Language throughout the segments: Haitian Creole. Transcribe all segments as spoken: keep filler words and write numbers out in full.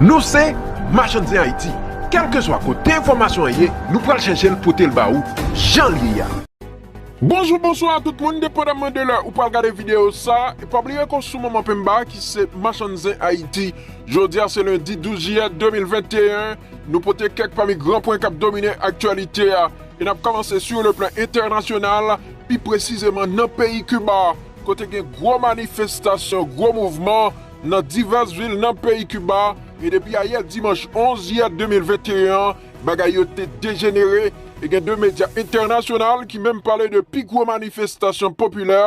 Nou se Machann Zen Ayiti. Kèlkeswa kote enfòmasyon an ye, nou pral chèche l pote l ba ou jan l ye a. Bonjou, bonswa a tout moun, depandaman de lè ou pral gade videyo sa, e pa bliye ke w sou Manman Penba ki se Machann Zen Ayiti. Jodi a se lendi douz jiyè de mil venteyen, nou pote kèk pami gran pwen k ap domine aktyalite a. E n ap kòmanse sur le plan entènasyonal, pi presizeman nan peyi Kiba, kote gen gwo manifestasyon, gwo mouvman nan divès vil nan peyi Kiba. E depi ayè dimanch onz jiyè de mil venteyen an, bagay yo te dejenere. E gen de medya entènasyonal ki menm pale de pi gwo manifestasyon popilè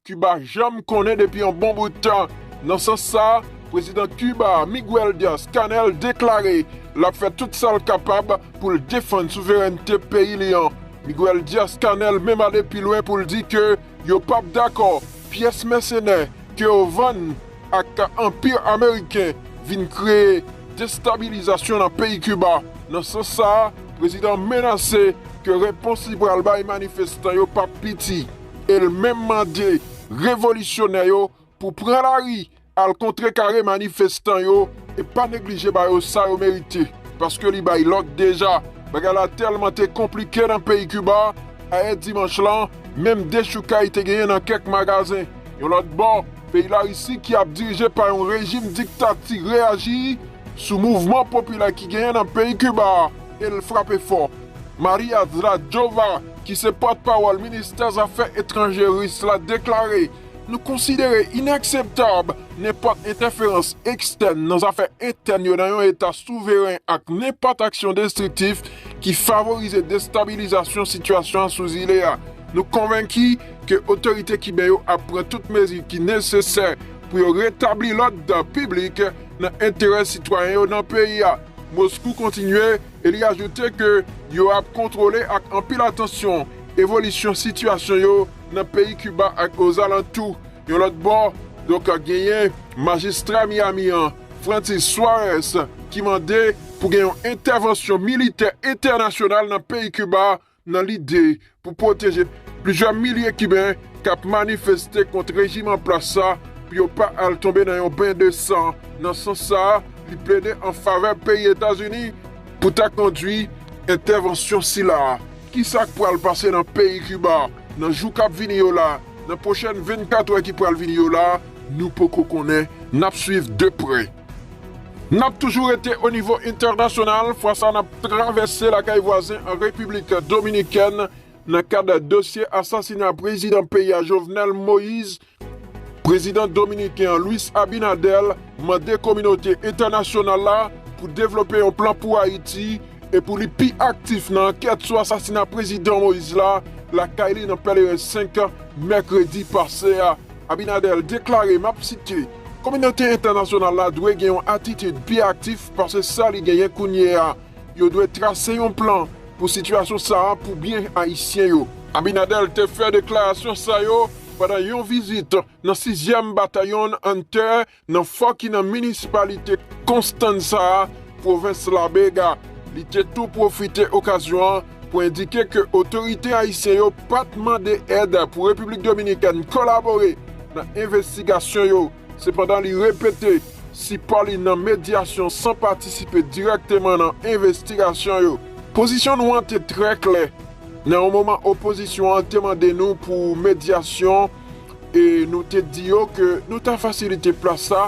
Kiba janm konnen depi yon bon bout tan. Nan sans sa, prezidan Kiba, Miguel Diaz-Canel, deklare l ap fè tout sa l kapab pou l defann souverènte peyi li an. Miguel Diaz-Canel menm ale pi lwen pou l di ke yo p ap dakò pyès mèsenè ke yo vann ak Anpi Ameriken vin kreye destabilizasyon nan peyi Kiba. Nan sans sa, prezidan an menase ke repons li pral bay manifestan yo p ap piti, e l menm mande revolisyonè yo pou pran lari, al kontrekare manifestan yo e pa neglije ba yo sa yo merite, paske li bay lòd deja. Bagay la tèlman te konplike nan peyi Kiba, ayè dimanch lan, menm dechoukay te genyen nan kèk magazen. Yon lòt bò, peyi Larisi ki ap dirije pa yon rejim diktati reyaji sou mouvman popilè ki genyen nan peyi Kiba a, e l frape fò. Maria Zradjova, ki se pòtpawòl ministè zafè etranjè ris la, deklare: "Nou konsidere inakseptab nenpòt entèferans ekstèn nan zafè entèn yo nan yon eta souveren ak nenpòt aksyon destriktif ki favorize destabilizasyon sitiyasyon an sou zile a. Nou konvenki ke otorite kiben yo ap pran tout mezi ki nesesè pou yo retabli lòd piblik nan enterè sitwayen yo nan peyi a." Moskou kontinye e li ajoute ke yo ap kontwole ak anpil atansyon evolisyon sitiyasyon yo nan peyi Kiba ak ozalantou. Yon lòt bò, donk, genyen majistra Miami an, Francis Suarez, ki mande pou gen yon entèvansyon militè entènasyonal nan peyi Kiba nan lide pou pwoteje plizyè milye Kiben k ap manifeste kont rejim an plas sa, pou yo pa al tonbe nan yon ben de san. Nan sans sa a, li plede an favè peyi Etazini pou ta kondui entèvansyon sila a. Kisa k pral pase nan peyi Kiba nan jou k ap vini yo la, nan pwochèn vennkat è ki pral vini yo la, nou poko konnen, n ap swiv de prè. N ap toujou rete o nivo entènasyonal, fwa sa a n ap travèse lakay vwazen an Repiblik Dominikèn nan kad dosye asasina prezidan peyi a Jovenel Moïse. Prezidan dominiken an Luis Abinader mande kominote entènasyonal la pou devlope yon plan pou Ayiti e pou li pi aktif nan ankèt sou asasina prezidan Moïse la lakay li nan Pèleren senk mèkredi pase a. Abinader deklare, m ap site: "Kominote entènasyonal la dwe gen yon atitid pi aktif pase sa li genyen kounye a. Yo dwe trase yon plan pou sitiyasyon sa a pou byen Ayisyen yo." Abinader te fè deklarasyon sa yo pandan yon vizit nan sizyèm Batayon Hunter nan fò ki nan minisipalite Constanza, pwovens La Vega. Li te tou pwofite okazyon an pou endike ke otorite ayisyen yo pa t mande èd pou Repiblik Dominikèn kolabore nan envestigasyon yo. Sepandan, li repete sipò li nan medyasyon san patisipe dirèkteman nan envestigasyon yo. Pozisyon nou an te trè klè. Nan yon moman, opozisyon an te mande nou pou medyasyon e nou te di yo ke nou ta fasilite plas sa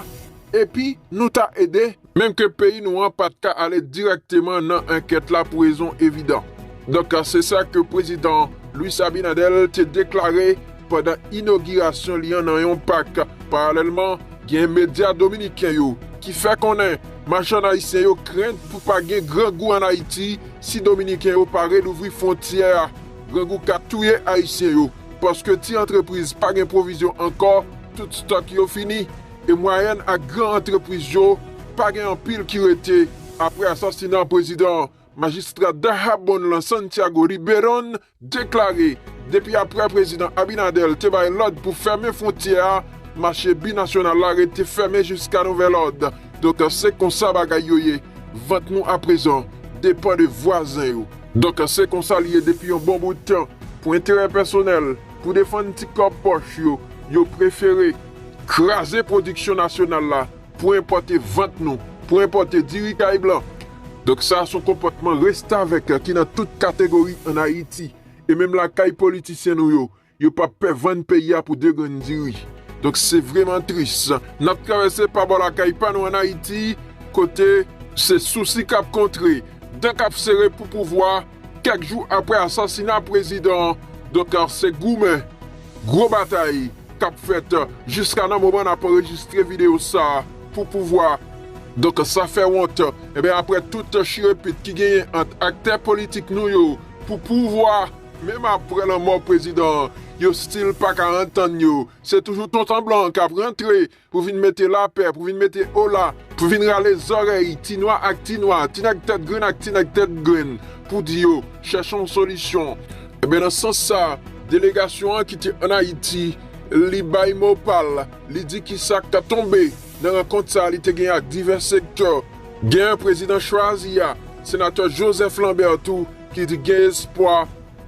epi nou ta ede, menm ke peyi nou an pa t ka ale dirèkteman nan ankèt la pou rezon evidan. Donk, se sa ke prezidan Luis Abinader te deklare pandan inogirasyon li an nan yon pak. Paralèlman, gen medya dominiken yo ki fè konnen machann ayisyen yo krent pou pa gen grangou ann Ayiti si dominiken yo pa relouvri fwontyè a. Grangou ka touye ayisyen yo, paske ti antrepriz pa gen pwovizyon ankò, tout stòk yo fini. E mwayèn ak gran antrepriz yo, pa gen anpil ki rete apre asasina prezidan an. Majistra Dajabón lan, Santiago Ribeirón, deklare depi apre prezidan Abinader te bay lòd pou fèmen fwontyè a, mache binasyonal la rete fèmen jiska nouvèl òd. Donk, se konsa bagay yo ye. vant nou aprezan depann de vwazen yo. Donk, se konsa li ye depi yon bon bout tan. Pou enterè pèsonèl, pou defann ti kòb pòch yo, yo prefere kraze pwodiksyon nasyonal la pou enpòte vant nou, pou enpòte diri kay blan. Donk, sa se yon konpòtman restavèk ki nan tout kategori ann Ayiti. E menm lakay politisyen nou yo, yo p ap pè vann peyi a pou de grenn diri. Donk, se vrèman tris. N ap travèse pa bò lakay pa nou ann Ayiti, kote se sousi k ap kontre, dan k ap sere pou pouvwa, kèk jou apre asasina prezidan an. Donk, se goumen, gwo batay k ap fèt jiska nan moman n ap anrejistre videyo sa a pou pouvwa. Donk, sa fè wont. Enben, apre tout chirepit ki genyen ant aktè politik nou yo pou pouvwa, menm apre lanmò prezidan an, yo still pa ka antann yo. Se toujou tonton blan k ap rantre pou vin mete lapè, pou vin mete ola, pou vin rale zòrèy ti nwa ak ti nwa, ti nèg tèt grenn ak ti nèg tèt grenn, pou di yo chèche yon solisyon. Enben, nan sans sa, delegasyon an ki te ann Ayiti, li bay mo pa l, li di ki sa k tonbe nan rankont sa a li te gen ak divès sektè. Gen prezidan chwazi a, senatè Joseph Lambert tou, ki di gen espwa,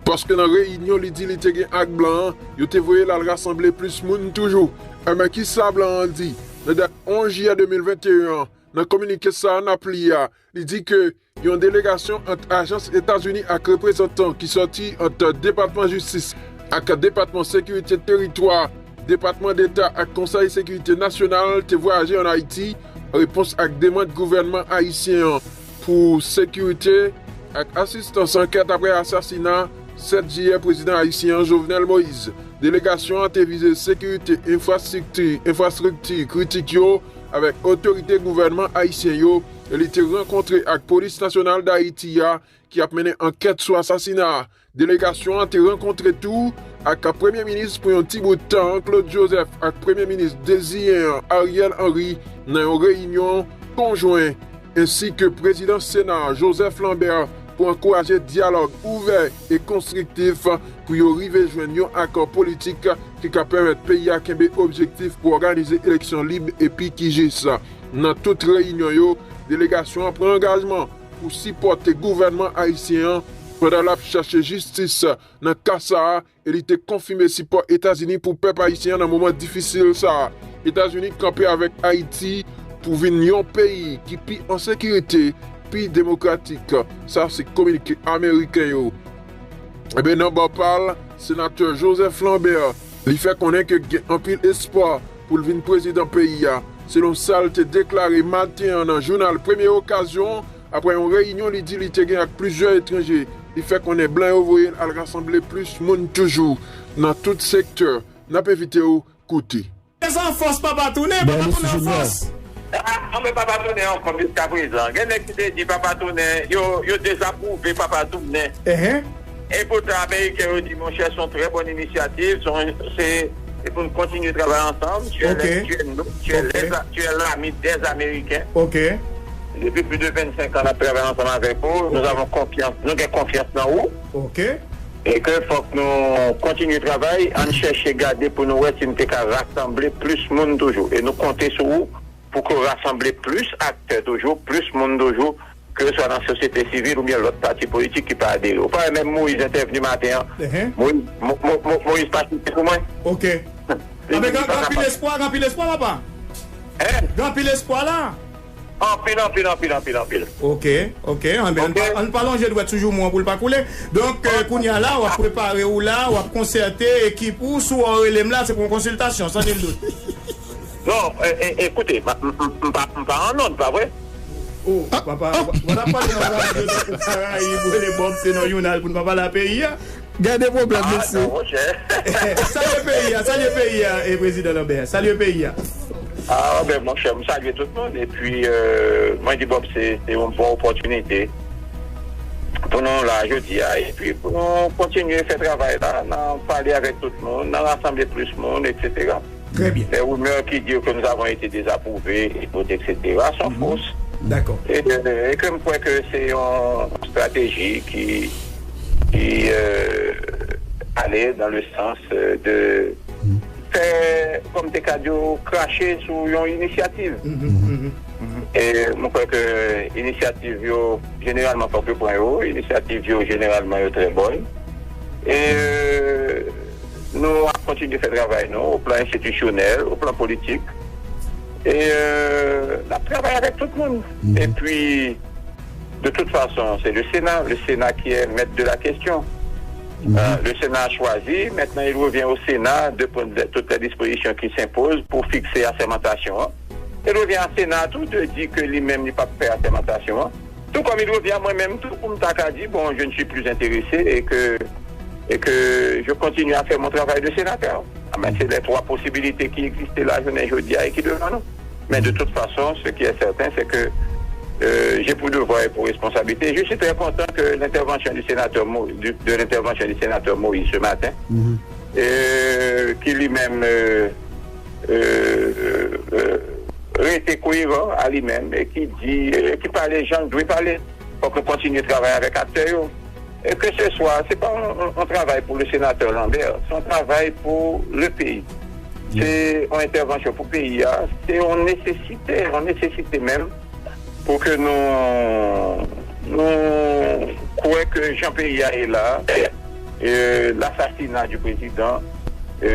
paske nan reyinyon li di li te gen ak blan an, yo te voye l al rasanble plis moun toujou. Enben, ki sa blan an di? Nan dat onz jiyè de mil venteyen an, nan kominike sa a n ap li a, li di ke yon delegasyon ant ajans Etazini ak reprezantan ki sòti ant Depatman Jistis ak Depatman Sekirite Teritwa, Depatman Deta ak Konsèy Sekirite Nasyonal te vwayaje ann Ayiti an repons ak demann gouvènman ayisyen an pou sekirite ak asistans ankèt apre asasina sèt jiyè prezidan ayisyen an, Jovenel Moïse. Delegasyon an te vize sekirite, enfrastrikti, enfrastrikti kritik yo avèk otorite gouvènman ayisyen yo, e li te rankontre ak Polis Nasyonal d Ayiti a, ki ap mennen ankèt sou asasina a. Delegasyon an te rankontre tou ak Premye Minis pou yon ti bout tan, Claude Joseph, ak Premye Minis deziyen an, Ariel Henry, nan yon reyinyon konjwen, ensi ke Prezidan Sena a, Joseph Lambert, pou ankouraje dyalòg ouvè e konstriktif pou yo rive jwenn yon akò politik ki ka pèmèt peyi a kenbe objektif pou òganize eleksyon lib epi ki jis. Nan tout reyinyon yo, delegasyon an pran angajman pou sipòte gouvènman ayisyen an pandan l ap chache jistis nan ka sa a, e li te konfime sipò Etazini pou pèp ayisyen an nan moman difisil sa a. Etazini kanpe avèk Ayiti pou vin yon peyi ki pi an sekirite, pi demokratik. Sa se kominike ameriken yo. Enben, nan bò pa l, senatè Joseph Lambert, li fè konnen ke gen anpil espwa pou l vin prezidan peyi a, selon sa l te deklare maten an nan jounal Premye Okazyon, apre yon reyinyon li di li te gen ak plizyè etranje. Li fè konnen blan yo voye l al rasanble plis moun toujou nan tout sektè. N ap envite w koute. An fòs, papa tounen, papa tounen an fòs. Ah, anben, papa tounen ankò jiska prezan. Gen nèg ki te di papa tounen, yo, yo dezapwouve papa tounen. Enhen. E poutan, Ameriken yo di, monchè, se yon trè bòn inisyativ, se yon, se, se pou n kontinye travay ansanm. Tu es Ok. le, tu es nou, tu es Ok. les, tu es l'ami des Américains. Ok. Depi plis de vennsenk an, n ap travay ansanm avèk ou. Nou Ok. avon konfyans, nou gen konfyans nan ou. Ok. E ke fòk nou kontinye travay, ann chèche gade pou nou wè si n te ka rasanble plis moun toujou. E nou konte sou ou pou ke w rasanble plis aktè toujou, plis moun toujou, ke swa nan sosyete sivil oubyen lòt pati politik ki pa adere. Ou pa wè menm Moyiz entèvni maten an? Enhen. Moyiz, Mo-, Mo-, Mo-, Moyiz pa site sou mwen. Ok. Li Anben, di gen, li pa gen anpil kapab. espwa, gen anpil espwa, papa. Hein? Gen anpil espwa la. Anpil, anpil, anpil, anpil, anpil. Ok, ok. Anben, ann Ok. pa, ann pa lonje dwèt sou joumou an pou l pa koule. Donk, euh, kounye a la, w ap prepare w la, w ap konsète ekip ou, si w rele m la, se pou yon konsiltasyon, san nil dout. Non, e, e, ekoute, m, m, m, m pa, m pa an nòd, pa vre? Oh, papa, w, w ap pale nan radyo tankou Karayib, rele Bob, se nan jounal pou n pa pale a peyi a. Gade pwoblèm, Ah, mesye. non, monchè. Salye peyi a, salye peyi a, e prezidan Lambert. Salye peyi a. Ah, ben, monchè, m salye tout moun. Epi, euh, mwen di Bob, se, se yon bon opòtinite pou nou la jodi a. Epi pou nou kontinye fè travay la, nan pale avèk tout moun, nan rasanble plis moun, etsetera. Trè byen. Les rumeurs qui disent que nous avons été désapprouvés, et cetera, sont Mhm. fausses. Dakò. Et, euh, et que je crois que c'est une stratégie qui, qui, euh, allait dans le sens, euh, de Mhm. fè, kòm te ka di yo, krache sou yon inisyativ. Mhm, mhm, mhm. E mwen kwè ke inisyativ yo, jeneralman, fòk yo pran yo. Inisyativ yo, jeneralman, yo trè bòn. E, euh, nou ap kontinye fè travay nou, o plan enstitisyonèl, o plan politik. E, euh, n ap travay avèk tout moun. Epi, de toute façon, c'est le Sénat, le Sénat qui est maître de la question. Euh, le Sénat a choisi, maintenant il revient au Sénat de prendre toutes les dispositions qui s'imposent pour fixer assermentation, hein. Il revient au Sénat tout de dire que lui-même, il pas faire assermentation, hein. Tout comme il revient à moi-même, tout comme t'as qu'à dire, bon, je ne suis plus intéressé et que, et que je continue à faire mon travail de sénateur. Ah ben, c'est les trois possibilités qui existaient la journée aujourd'hui et qui devant nous. Mais de toute façon, ce qui est certain, c'est que euh, j'ai pour devoir et pour responsabilité. Je suis très content que l'intervention du sénateur Mo- du- de l'intervention du sénateur Moïse ce matin, euh, qui lui-même euh, euh, euh, rete koyeran a li menm e ki di, euh, ki pale jan l dwe pale. Fòk nou kontinye travay avèk aktè yo. E ke se swa, se pa yon, yon, yon travay pou le sénateur Lambert, se yon travay pou le peyi. Se yon entèvansyon pou peyi a, se yon nesesite, yon nesesite menm pou ke nou, nou kwè ke jan peyi a ye la, e, lasasina di prezidan, e,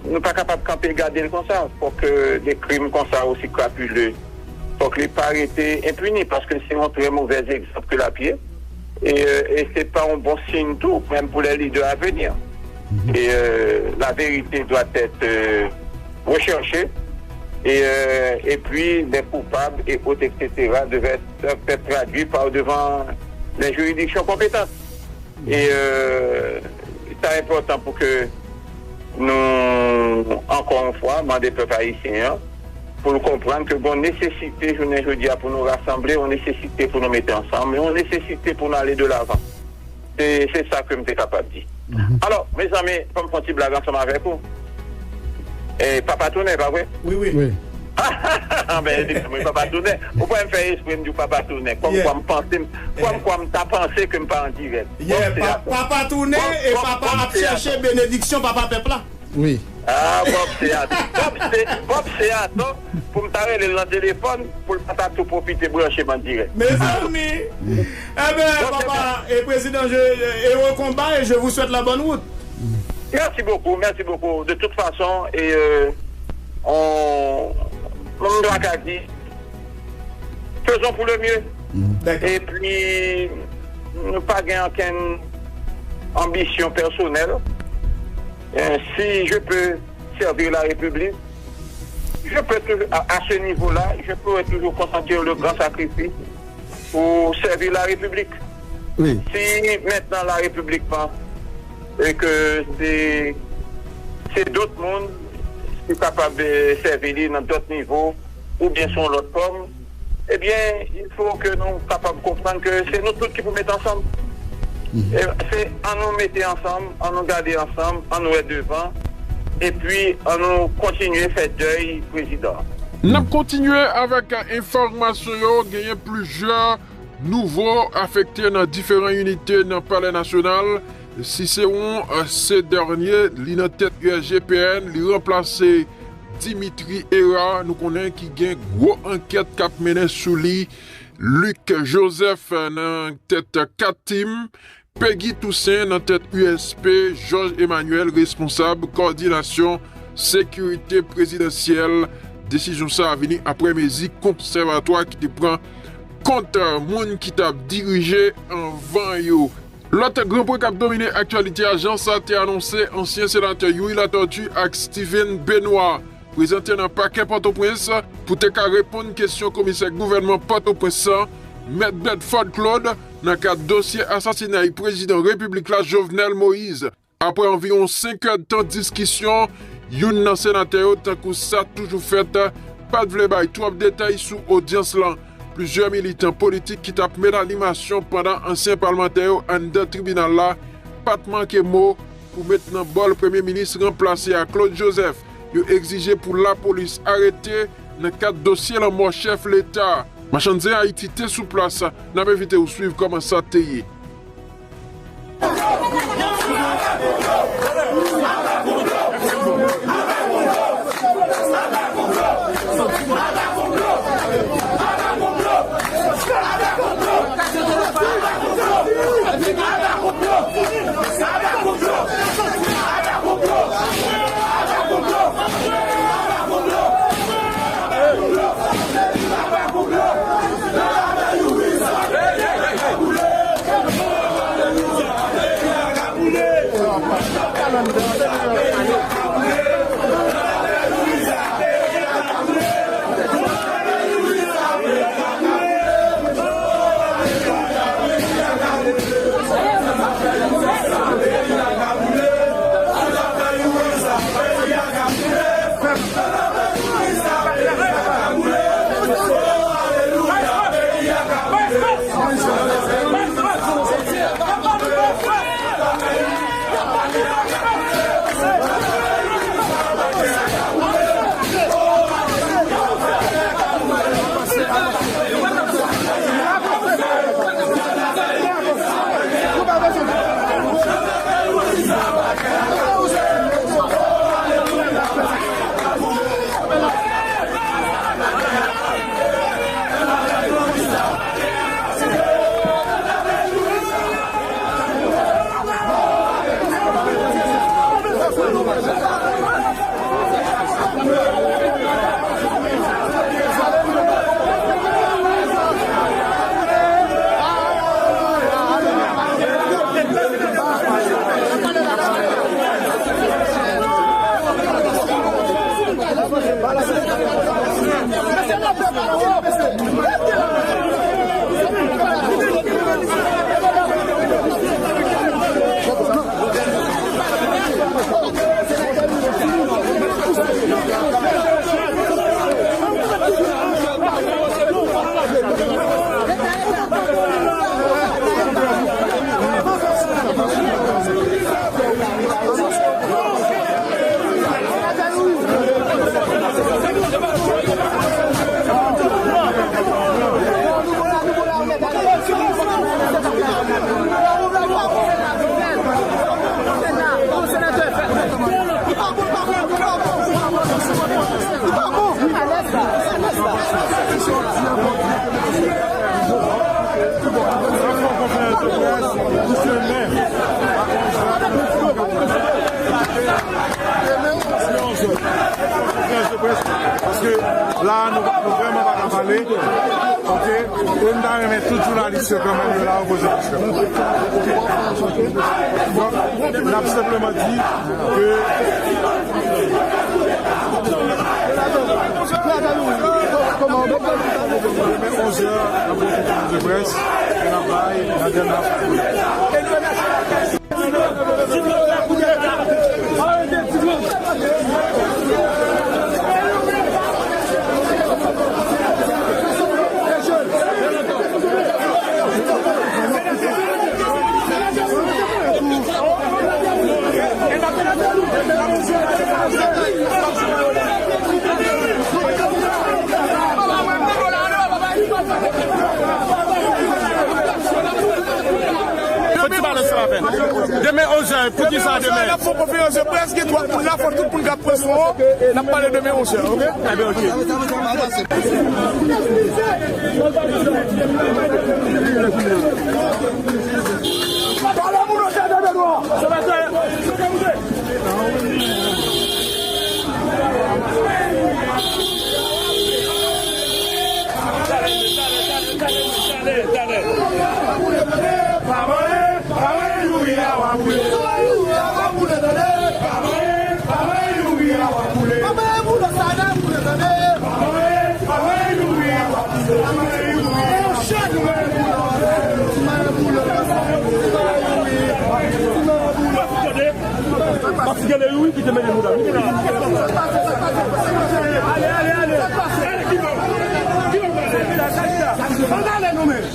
nou pa kapab kanpe gade l konsa. Fòk, e, de krim konsa osi krapile, fòk li pa rete enpini, paske se yon trè movèz egzanp ke l ap ye. E, e se pa yon bon siy tou, menm pou les leaders à venir. Et euh, la vérité doit être euh, recherchée. Et, euh, et puis les coupables et autres, et cetera, devaient être traduits par devant les juridictions compétentes. E, euh, sa enpòtan pou ke nou, ankò yon fwa, mande pèp ayisyen an pou l konprann ke gon nesesite jounen jodi a pou nou rasanble, yon nesesite pou nou mete ansanm, yon nesesite pou nou ale de lavan. Se, se sa ke m te kapab di. Alò, mezanmi, fò m fè yon ti blag ansanm avèk ou. E, Papa Tounen, pa vre? Wi, wi. Wi. Ben, li di mwen Papa Tounen. Ou pa wè m fè espre m di w Papa Tounen. Kòm kwa m panse, kòm kwa m ta panse ke m pa an dirèk. Papa Tounen e papa ap chèche benediksyon papa pèp la. Wi. Ah, Bob se ato. Bob se, Bob se ato pou m ta rele l nan telefòn pou l pa ta tou pwofite branche m an dirèk. Mezanmi. Eben, papa, e prezidan, je, heureux combat et je vous souhaite la bonne route. Merci beaucoup, merci beaucoup. De toute façon, e, euh, on, m ta ka di, faisons pour le mieux. Epi, nou pa gen okenn anbisyon pèsonèl. Euh, si je peux servir la République, je peux toujours, à, à ce niveau-là, je pourrais toujours consentir le grand sacrifice pour servir la République. Wi. Si maintenant la République pense et que c'est, c'est d'autres mondes qui sont capables de servir dans d'autres niveaux, ou bien sur l'autre forme, eh bien, il faut que nous capables de comprendre que c'est nous tous qui pouvons mettre ensemble. E se an nou mete ansanm, an nou gade ansanm, an nou wè devan, epi an nou kontinye fè dèy prezidan. N ap kontinye avèk enfòmasyon yo. Genyen plizyè nouvo afekte nan diferan inite nan Palè Nasyonal. Cicéron, euh, Cédornier, li nan tèt U S G P N, li ranplase Dimitri Hérard, nou konnen ki gen gwo ankèt k ap mennen sou li. Luc Joseph, euh, nan tèt kat tim. Peggy Toussaint nan tèt U S P, Georges Emmanuel responsab kowòdinasyon sekirite prezidansyèl. Desizyon sa a vini apre mezi konsèvatwa ki te pran kont moun ki t ap dirije anvan yo. Lòt gran pwen k ap domine aktyalite a, jan sa te anonse, ansyen senatè Youri Latortue ak Steven Benoît prezante nan pakè Pòtoprens pou te ka reponn kesyon komisè gouvènman Pòtoprens lan, Mèt Bedford Claude, nan kad dosye asasinay prezidan repiblik la, Jovenel Moïse. Apre anviwon senk èdtan diskisyon, youn nan senatè yo, tankou sa toujou fèt, pa t vle bay twòp detay sou odyans lan. Plizyè militan politik ki t ap mennen animasyon pandan ansyen palmantè yo anndan tribinal la pa t manke mo pou met nan bòl premye minis ranplase a, Claude Joseph. Yo egzije pou lapolis arete nan kad dosye lanmò chèf leta a. Machann Zen Ayiti te sou plas, n ap envite w swiv kòman sa te ye. Ok? E m ta renmen tout jounalis yo kanmenm yo la yo poze kesyon. Donk, n ap senpleman di ke demen onz è, n ap gen konferans de près, e n ap bay nan dènye Fò ti balans la fè. Demen onz è, poukisa demen? N ap fè yon konferans de près, gen twa moun la, fò tout moun ka pran son, n ap pale demen onz è, ok? Ebyen, ok. Pale moun nan tèt de nwa. Paske le youri ki te mennen nou la. Ale, ale, ale. Ale, ki bon. Ki bon, ale. Ann ale nou menm.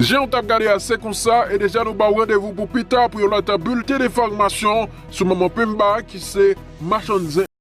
Jan w t ap gade a, se konsa, e deja nou ba w randevou pou pita pou yon lòt bilten enfòmasyon sou manman Pemba ki se machann zen.